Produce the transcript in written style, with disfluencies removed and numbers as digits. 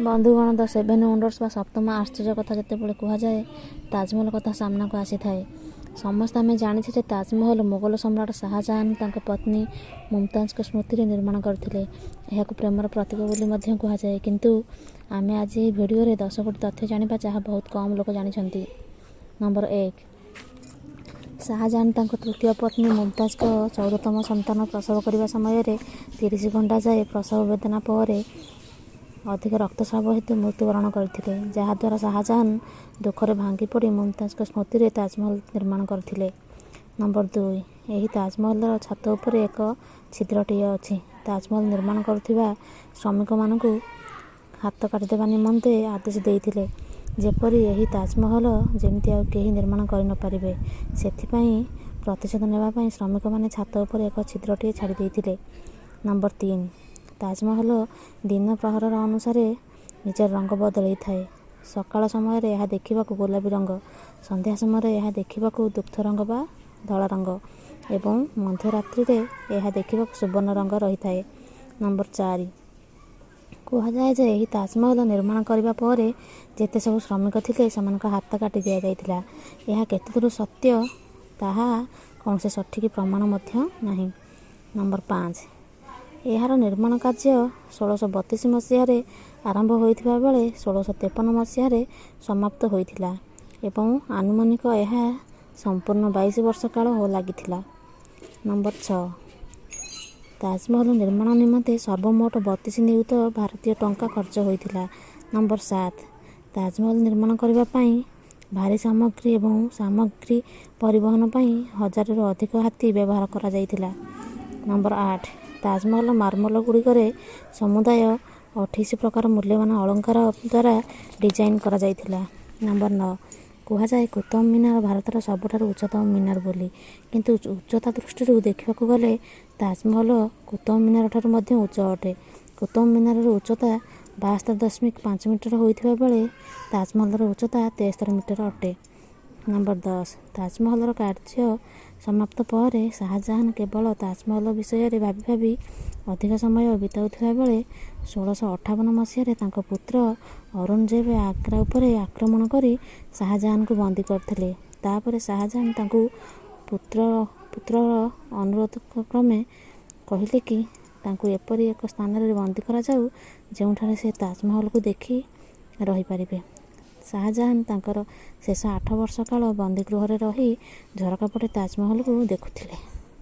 ବନ୍ଧୁଗଣ, ଦ ସେଭେନ୍ ୱଣ୍ଡର୍ସ ବା ସପ୍ତମ ଆଶ୍ଚର୍ଯ୍ୟ କଥା ଯେତେବେଳେ କୁହାଯାଏ, ତାଜମହଲ କଥା ସାମ୍ନାକୁ ଆସିଥାଏ। ସମସ୍ତେ ଆମେ ଜାଣିଛେ ଯେ ତାଜମହଲ ମୋଗଲ ସମ୍ରାଟ ଶାହଜାହାନ ତାଙ୍କ ପତ୍ନୀ ମୁମତାଜଙ୍କ ସ୍ମୃତିରେ ନିର୍ମାଣ କରିଥିଲେ। ଏହାକୁ ପ୍ରେମର ପ୍ରତୀକ ବୋଲି ମଧ୍ୟ କୁହାଯାଏ। କିନ୍ତୁ ଆମେ ଆଜି ଏହି ଭିଡ଼ିଓରେ 10 ଗୋଟି ତଥ୍ୟ ଜାଣିବା, ଯାହା ବହୁତ କମ୍ ଲୋକ ଜାଣିଛନ୍ତି। ନମ୍ବର 1, ଶାହଜାହାନ ତାଙ୍କ ତୃତୀୟ ପତ୍ନୀ ମୁମତାଜଙ୍କ 14ତମ ସନ୍ତାନ ପ୍ରସବ କରିବା ସମୟରେ 30 ଘଣ୍ଟା ଯାଏ ପ୍ରସବ ବେଦନା ପରେ ଅଧିକ ରକ୍ତସ୍ରାବ ହେତୁ ମୃତ୍ୟୁବରଣ କରିଥିଲେ, ଯାହାଦ୍ୱାରା ଶାହଜାହାନ ଦୁଃଖରେ ଭାଙ୍ଗି ପଡ଼ି ମୁମତାଜଙ୍କ ସ୍ମୃତିରେ ତାଜମହଲ ନିର୍ମାଣ କରିଥିଲେ। ନମ୍ବର 2, ଏହି ତାଜମହଲର ଛାତ ଉପରେ ଏକ ଛିଦ୍ରଟିଏ ଅଛି। ତାଜମହଲ ନିର୍ମାଣ କରୁଥିବା ଶ୍ରମିକମାନଙ୍କୁ ହାତ କାଟିଦେବା ନିମନ୍ତେ ଆଦେଶ ଦେଇଥିଲେ, ଯେପରି ଏହି ତାଜମହଲ ଯେମିତି ଆଉ କେହି ନିର୍ମାଣ କରିନପାରିବେ। ସେଥିପାଇଁ ପ୍ରତିଶୋଧ ନେବା ପାଇଁ ଶ୍ରମିକମାନେ ଛାତ ଉପରେ ଏକ ଛିଦ୍ରଟିଏ ଛାଡ଼ି ଦେଇଥିଲେ। ନମ୍ବର 3, ତାଜମହଲ ଦିନ ପ୍ରହରର ଅନୁସାରେ ନିଜର ରଙ୍ଗ ବଦଳାଇଥାଏ। ସକାଳ ସମୟରେ ଏହା ଦେଖିବାକୁ ଗୋଲାପୀ ରଙ୍ଗ, ସନ୍ଧ୍ୟା ସମୟରେ ଏହା ଦେଖିବାକୁ ଦୁଗ୍ଧ ରଙ୍ଗ ବା ଧଳା ରଙ୍ଗ ଏବଂ ମଧ୍ୟରାତ୍ରିରେ ଏହା ଦେଖିବାକୁ ସୁବର୍ଣ୍ଣ ରଙ୍ଗ ରହିଥାଏ। ନମ୍ବର 4, କୁହାଯାଏ ଯେ ଏହି ତାଜମହଲ ନିର୍ମାଣ କରିବା ପରେ ଯେତେ ସବୁ ଶ୍ରମିକ ଥିଲେ, ସେମାନଙ୍କ ହାତ କାଟି ଦିଆଯାଇଥିଲା। ଏହା କେତେଦୂର ସତ୍ୟ, ତାହା କୌଣସି ସଠିକ୍ ପ୍ରମାଣ ମଧ୍ୟ ନାହିଁ। ନମ୍ବର 5, ଏହାର ନିର୍ମାଣ କାର୍ଯ୍ୟ 1632 ମସିହାରେ ଆରମ୍ଭ ହୋଇଥିବା ବେଳେ 1653 ମସିହାରେ ସମାପ୍ତ ହୋଇଥିଲା ଏବଂ ଆନୁମାନିକ ଏହା ସମ୍ପୂର୍ଣ୍ଣ 22 ବର୍ଷ କାଳ ଲାଗିଥିଲା। ନମ୍ବର 6, ତାଜମହଲ ନିର୍ମାଣ ନିମନ୍ତେ ସର୍ବମୋଟ 32 ନିୟୁତ ଭାରତୀୟ ଟଙ୍କା ଖର୍ଚ୍ଚ ହୋଇଥିଲା। ନମ୍ବର 7, ତାଜମହଲ ନିର୍ମାଣ କରିବା ପାଇଁ ଭାରୀ ସାମଗ୍ରୀ ଏବଂ ସାମଗ୍ରୀ ପରିବହନ ପାଇଁ ହଜାରରୁ ଅଧିକ ହାତୀ ବ୍ୟବହାର କରାଯାଇଥିଲା। ନମ୍ବର 8, ତାଜମହଲ ମାର୍ମଲ ଗୁଡ଼ିକରେ ସମୁଦାୟ 28 ପ୍ରକାର ମୂଲ୍ୟବାନ ଅଳଙ୍କାର ଦ୍ୱାରା ଡିଜାଇନ୍ କରାଯାଇଥିଲା। ନମ୍ବର 9, କୁହାଯାଏ କୁତୁବ ମିନାର ଭାରତର ସବୁଠାରୁ ଉଚ୍ଚତମ ମିନାର ବୋଲି, କିନ୍ତୁ ଉଚ୍ଚତା ଦୃଷ୍ଟିରୁ ଦେଖିବାକୁ ଗଲେ ତାଜମହଲ କୁତୁବ ମିନାର ଠାରୁ ମଧ୍ୟ ଉଚ୍ଚ ଅଟେ। କୁତୁବ ମିନାରର ଉଚ୍ଚତା 72.5 ମିଟର ହୋଇଥିବା ବେଳେ ତାଜମହଲର ଉଚ୍ଚତା 73 ମିଟର ଅଟେ। ନମ୍ବର 10, ତାଜମହଲର କାର୍ଯ୍ୟ ସମାପ୍ତ ପରେ ଶାହଜାହାନ କେବଳ ତାଜମହଲ ବିଷୟରେ ଭାବି ଭାବି ଅଧିକ ସମୟ ବିତାଉଥିବା ବେଳେ 1658 ମସିହାରେ ତାଙ୍କ ପୁତ୍ର ଔରଙ୍ଗଜେବ ଆଗ୍ରା ଉପରେ ଆକ୍ରମଣ କରି ଶାହଜାହାନଙ୍କୁ ବନ୍ଦୀ କରିଥିଲେ। ତାପରେ ଶାହଜାହାନ ତାଙ୍କୁ ପୁତ୍ରର ଅନୁରୋଧ କ୍ରମେ କହିଲେ କି ତାଙ୍କୁ ଏପରି ଏକ ସ୍ଥାନରେ ବନ୍ଦୀ କରାଯାଉ, ଯେଉଁଠାରେ ସେ ତାଜମହଲକୁ ଦେଖି ରହିପାରିବେ। ଶାହଜାହାନ ତାଙ୍କର ଶେଷ 8 ବର୍ଷ କାଳ ବନ୍ଦୀଗୃହରେ ରହି ଝରକା ପଟେ ତାଜମହଲକୁ ଦେଖୁଥିଲେ।